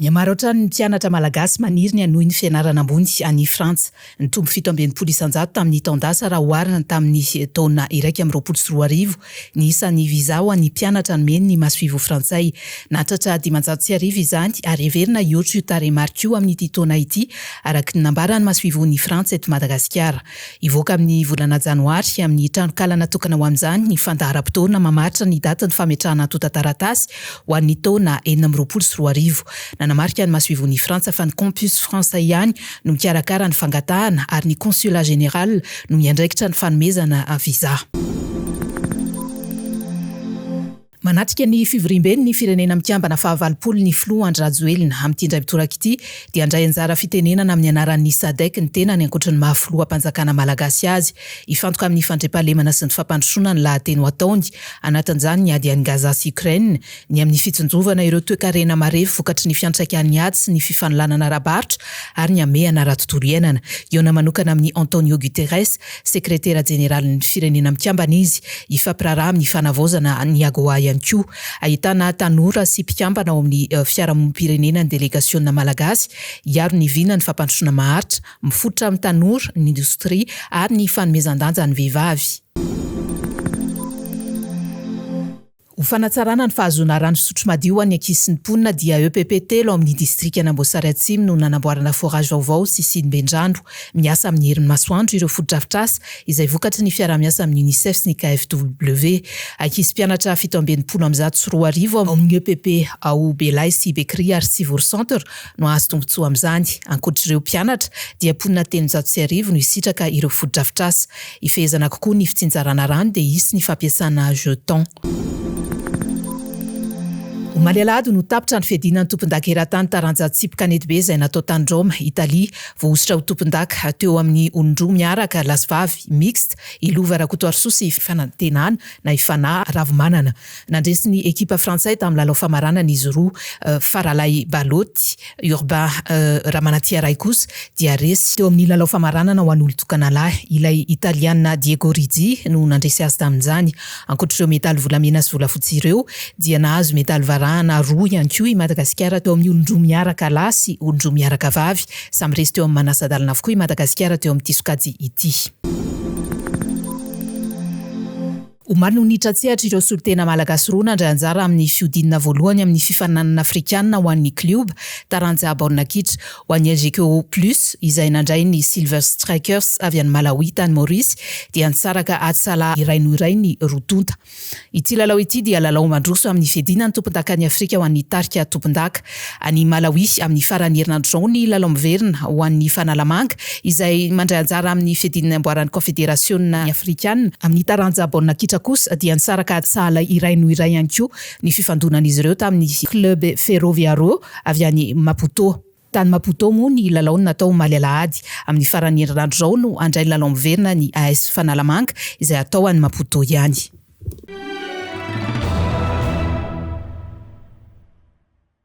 Mihamaro hatrany ny mpianatra malagasy maniry ny hanohy ny fianarana ambony any Frantsa. Nitombo 67% tamin'ny taon-dasa raha oharina tamin'ny taona 2021 ny isan'ny visa ho an'ny mpianatra nomen'ny masoivoho frantsay. Nahatratra 1500 izany ary heverina hihoatra io tarehimarika io amin'ity taona ity, araka ny nambaran'ny masoivohon'i Frantsa eto Madagasikara. Hivoaka amin'ny volana janoary, amin'ny tranonkala natokana ho amin'izany, ny fandaharam-potoana mamaritra ny datin'ny fametrahana antontan-taratasy ho an'ny taona 2026. Nanamarika ny masoivohon'i Frantsa fa ny Campus France ihany no mikarakara ny fangatahana ary ny Consulat Général no miandraikitra ny fanomezana visa. Manatrika ny fivoriamben'ny Firenena Mikambana fahavalopolo ny Filoha Andry Rajoelina. Amin'ity indray mitoraka ity dia handray anjara fitenenana amin'ny anaran'ny Sadec ny tenany ankoatry ny maha filoham-panjakana malagasy azy. Hifantoka amin'ny fandriampahalemana sy ny fampandrosoana ny lahateny ho ataony. Anatin'izany ny ady any Gaza sy Ukraine, ny amin'ny fitsinjovana ireo toekarena marefo vokatry ny fiantraikan'ny ady sy ny fifanolanana ara-barotra ary ny hamehana ara-tontolo iainana. Hihaona manokana amin'i Antonio Guterres, Sekretera jeneralin'ny Firenena Mikambana izy, hifampiraharaha amin'ny fanavaozana ny AGOA ihany koa. Ahitana tanora sy mpikambana ao amin'ny fiarahamonim-pirenena ny delegasiona malagasy, hiaro ny vinan'ny fampandrosoana maharitra, mifototra amin'ny tanora, ny indostria ary ny fanomezan-danja ny vehivavy. Ho fanatsarana ny fahazoana rano fisotro madio ho an'ny ankizy sy ny mponina dia EPP telo ao amin'ny distrikan'Amboasary Atsimo no nanamboarana forage vaovao sy siniben-drano. Miasa amin'ny herin'ny masoandro ireo fotodrafitrasa izay vokatry ny fiaraha-miasa amin'ny Unicef sy ny KFW. Ankizy mpianatra 2167 ao amin'ny EPP ao Belay sy Bekria ary Tsivory Centre no hahazo tombontsoa amin'izany. Ankoatr'ireo mpianatra dia mponina 1300 no hisitraka ireo fotodrafitrasa. Hifehezana kokoa ny fitsinjarana rano dia hisy ny fampiasana jeton. Omaly alahady no tapitra ny fiadiana ny tompondaka eran-tany taranja tsipy kanetibe izay natao tany Roma, Italia. Voahosotra ho tompondaka teo amin'ny olon-droa miaraka, lahy sy vavy, mixte, i Lova Rakotoarisoa sy i Fanantenana na i Fana Ravomanana. Nandresy ny ekipa frantsay tamin'ny lalao famaranana izy roa. Faralahy Baloty, Urbain Ramanatiaray kosa dia resy teo amin'ny lalao famaranana ho an'olon-tokana lahy. Ilay Italiana Diego Rizzi no nandresy azy tamin'izany. Ankoatr'ireo medaly volamena sy volafotsy ireo dia nahazo medaly varahana roa ihany koa i Madagasikara teo amin'ny olon-droa miaraka lahy sy olon-droa miaraka vavy. Samy resy teo amin'ny manasa-dalana avokoa i Madagasikara teo amin'ity sokajy ity. Omaly no nitra-tsehatra ireo solontena malagasy roa nandray anjara amin'ny fihodinana voalohany amin'ny fifaninanana afrikanina ho an'ny klioba, taranja baolina kitra. Ho an'ny Elgeco Plus, izay nandray ny Silver Strikers avy any Malawi tany Maorisy, dia nisaraka ady sahala iray noho iray ny roa tonta. Ity lalao ity dia lalao mandroso amin'ny fiadiana ny tompondakan'i Afrika ho an'ny tarika tompondaka. Any Malawi, amin'ny faran'ny herinandro izao ny lalao miverina ho an'ny Fanalamanga, izay mandray anjara amin'ny fiadiana ny amboaran'ny Kaonfederasiona Afrikana. Amin'ny taranja baolina kitra kosa dia nisaraka ady sahala iray noho iray ihany koa ny fifandonan'izy ireo tamin'ny Club Ferroviario avy any Maputo. Tany Maputo moa ny lalao no natao omaly alahady. Amin'ny faran'ny herinandro izao no handray ny lalao miverina ny AS Fanalamanga, izay hatao any Maputo ihany.